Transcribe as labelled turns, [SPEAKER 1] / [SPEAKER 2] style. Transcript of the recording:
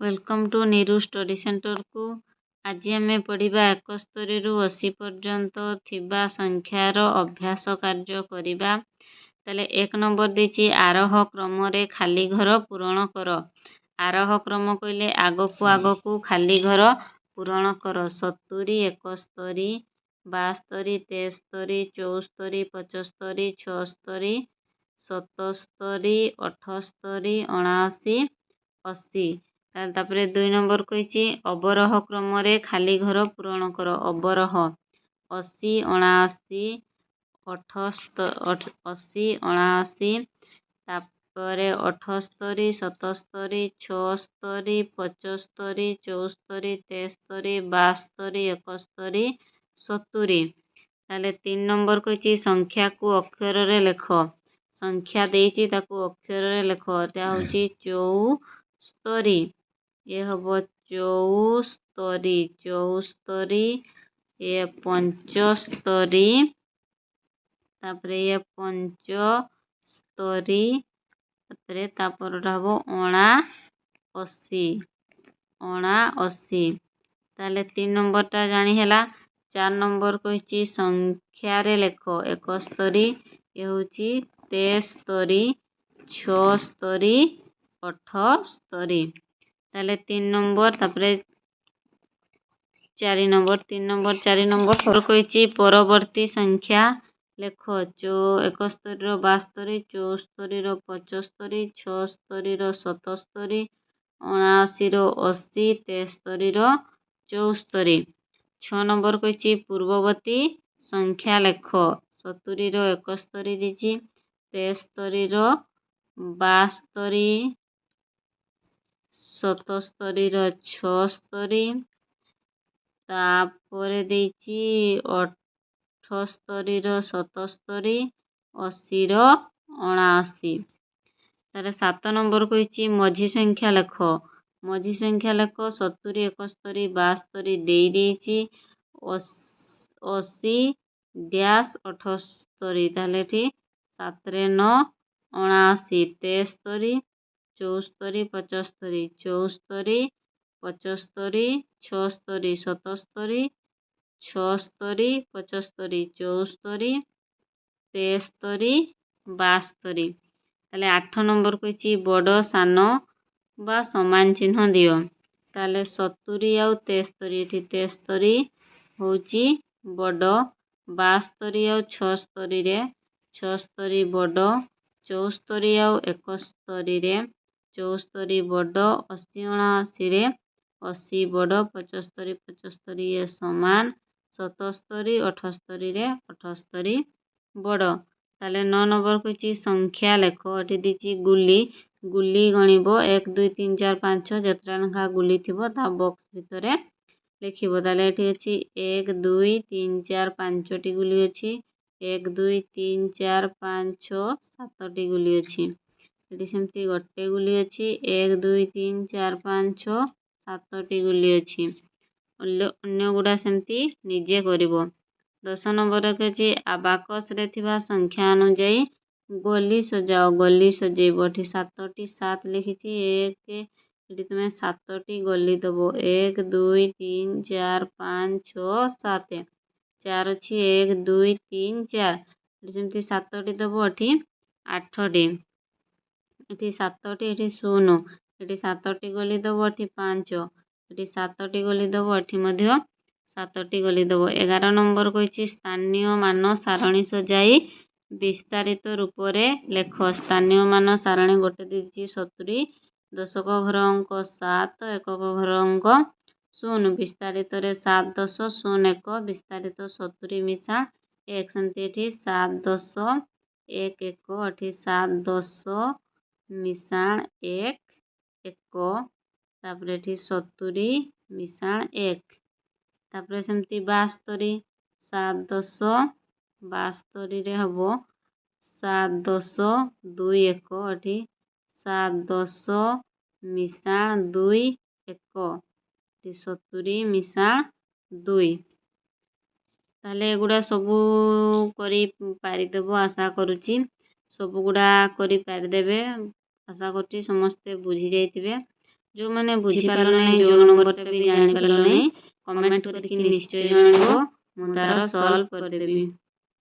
[SPEAKER 1] Welcome to Niru study ସେଣ୍ଟରକୁ। ଆଜି ଆମେ ପଢ଼ିବା 71ରୁ 80 ପର୍ଯ୍ୟନ୍ତ ଥିବା ସଂଖ୍ୟାର ଅଭ୍ୟାସ କାର୍ଯ୍ୟ କରିବା। ତାହେଲେ 1 ନମ୍ବର ଦେଇଛି, ଆରୋହ କ୍ରମରେ ଖାଲି ଘର ପୂରଣ କର। ଆରୋହ କ୍ରମ କହିଲେ ଆଗକୁ ଆଗକୁ ଖାଲି ଘର ପୂରଣ କର। 70, 71, 72, 73, 74, 75, 76, 77, 78, 79, 80। ତାପରେ 2 ନମ୍ବର କହିଛି, ଅବରୋହ କ୍ରମରେ ଖାଲି ଘର ପୂରଣ କର। ଅବରୋହ 80, 79, 80, 79, ତାପରେ 78, 77, 76, 75, 74, 73, 72, 71, 70। ତାହେଲେ 3 ନମ୍ବର କହିଛି, ସଂଖ୍ୟାକୁ ଅକ୍ଷରରେ ଲେଖ। ସଂଖ୍ୟା ଦେଇଛି, ତାକୁ ଅକ୍ଷରରେ ଲେଖ। ଏଟା ହେଉଛି 74, ଇଏ ହେବ 74, 74, ଇଏ 75, ତାପରେ ଇଏ 75, ତାପରେ ତାପରଟା ହେବ 79, 79। ତାହେଲେ 3 ନମ୍ବରଟା ଜାଣି ହେଲା। 4 ନମ୍ବର କହିଛି, ସଂଖ୍ୟାରେ ଲେଖ। 71, ଇଏ ହେଉଛି 73, 76, 78। ତାହେଲେ 3 ନମ୍ବର, ତାପରେ 4 ନମ୍ବର। 3 ନମ୍ବର, 4 ନମ୍ବର କହିଛି, ପରବର୍ତ୍ତୀ ସଂଖ୍ୟା ଲେଖ। 71ର 72, 74ର 75, 76ର 77, 79ର 80, 73ର 74। 6 ନମ୍ବର କହିଛି, ପୂର୍ବବର୍ତ୍ତୀ ସଂଖ୍ୟା ଲେଖ। 70ର 71 ଦେଇଛି, 73ର 72, 77ର 76, ତାପରେ ଦେଇଛି 78ର 77, 80ର 79। ତାହେଲେ 7 ନମ୍ବର କହିଛି, ମଝି ସଂଖ୍ୟା ଲେଖ। ମଝି ସଂଖ୍ୟା ଲେଖ। 70, 71, 72 ଦେଇ ଦେଇଛି, 80 ଡ୍ୟାସ୍ 78। ତାହେଲେ ଏଠି 7ରେ 9, 79, 73, 74, 75, 74, 75, 76, 77, 76, 75, 74, 73, 72। ତାହେଲେ 8 ନମ୍ବର କହିଛି, ବଡ଼, ସାନ ବା ସମାନ ଚିହ୍ନ ଦିଅ। ତାହେଲେ 70 ଆଉ 73, ଏଠି 73 ହେଉଛି ବଡ଼। 72 ଆଉ 76ରେ 76 ବଡ଼। 74 ଆଉ 71ରେ 74 ବଡ଼। 80 79ରେ 80 ବଡ଼। 75, 75 ଇଏ ସମାନ। 77 78ରେ 78 ବଡ଼। ତାହେଲେ 9 ନମ୍ବର କହିଛି, ସଂଖ୍ୟା ଲେଖ। ଏଠି ଦେଇଛି ଗୁଲି, ଗୁଲି ଗଣିବ। 1, 2, 3, 4, 5, 6, ଯେତେଟା ଲେଖା ଗୁଲି ଥିବ ତା ବକ୍ସ ଭିତରେ ଲେଖିବ। ତାହେଲେ ଏଠି ଅଛି 1, 2, 3, 4, 5ଟି ଗୁଲି ଅଛି। 1, 2, 3, 4, 5, 6, 7ଟି ଗୁଲି ଅଛି। ଏଠି ସେମିତି ଗୋଟେ ଗୁଲି ଅଛି। 1, 2, 3, 4, 5, 6, 7ଟି ଗୁଲି ଅଛି। ଅନ୍ୟ ଗୁଡ଼ା ସେମିତି ନିଜେ କରିବ। 10 ନମ୍ବର ଅଛି, ଆବାକସରେ ଥିବା ସଂଖ୍ୟା ଅନୁଯାୟୀ ଗୋଲି ସଜାଅ। ଗୋଲି ସଜେଇବ। ଏଠି 7ଟି 7 ଲେଖିଛି। 1, ଏଠି ତୁମେ 7ଟି ଗୋଲି ଦେବ। 1, 2, 3, 4, 5, 6, 7, 4 ଅଛି। 1, 2, 3, 4। ଏଠି ସେମିତି 7ଟି ଦେବ। ଏଠି 8ଟି, ଏଠି 7ଟି, ଏଠି 0। ଏଠି 7ଟି ଗୋଲି ଦେବ। ଏଠି 5, ଏଠି 7ଟି ଗୋଲି ଦେବ। ଏଠି ମଧ୍ୟ 7ଟି ଗୋଲି ଦେବ। 11 ନମ୍ବର କହିଛି, ସ୍ଥାନୀୟ ମାନ ସାରଣୀ ସଜାଇ ବିସ୍ତାରିତ ରୂପରେ ଲେଖ। ସ୍ଥାନୀୟ ମାନ ସାରଣୀ ଗୋଟେ ଦେଇଛି, 70, ଦଶକ ଘର ଅଙ୍କ 7, ଏକକ ଘର ଅଙ୍କ 0। ବିସ୍ତାରିତରେ 7 10 0 1, ବିସ୍ତାରିତ 70 ମିଶା 1। ସେମିତି ଏଠି 7 10 1 1, ଏଠି 7 10 ମିଶାଣ 1 1, ତାପରେ ଏଠି 70 ମିଶାଣ 1। ତାପରେ ସେମିତି 72, 7 10, 72ରେ ହେବ 7 10 2 1, ଏଠି 7 10 ମିଶାଣ 2 1, ଏଠି 70 ମିଶାଣ 2। ତାହେଲେ ଏଗୁଡ଼ା ସବୁ କରି ପାରିଦେବ ଆଶା କରୁଛି। ସବୁଗୁଡ଼ା କରିପାରିଦେବେ ଆଶା କରୁଛି। ସମସ୍ତେ ବୁଝି ଯାଇଥିବେ। ଯେଉଁମାନେ ବୁଝିପାରିଲ ନାହିଁ, ଯେଉଁ ନମ୍ବରଟା ବି ଜାଣିପାରିଲ ନାହିଁ, କମେଣ୍ଟ କରିକି ନିଶ୍ଚୟ ଜଣାଇବ, ମୁଁ ତା'ର ସଲ୍ଭ କରିଦେବି।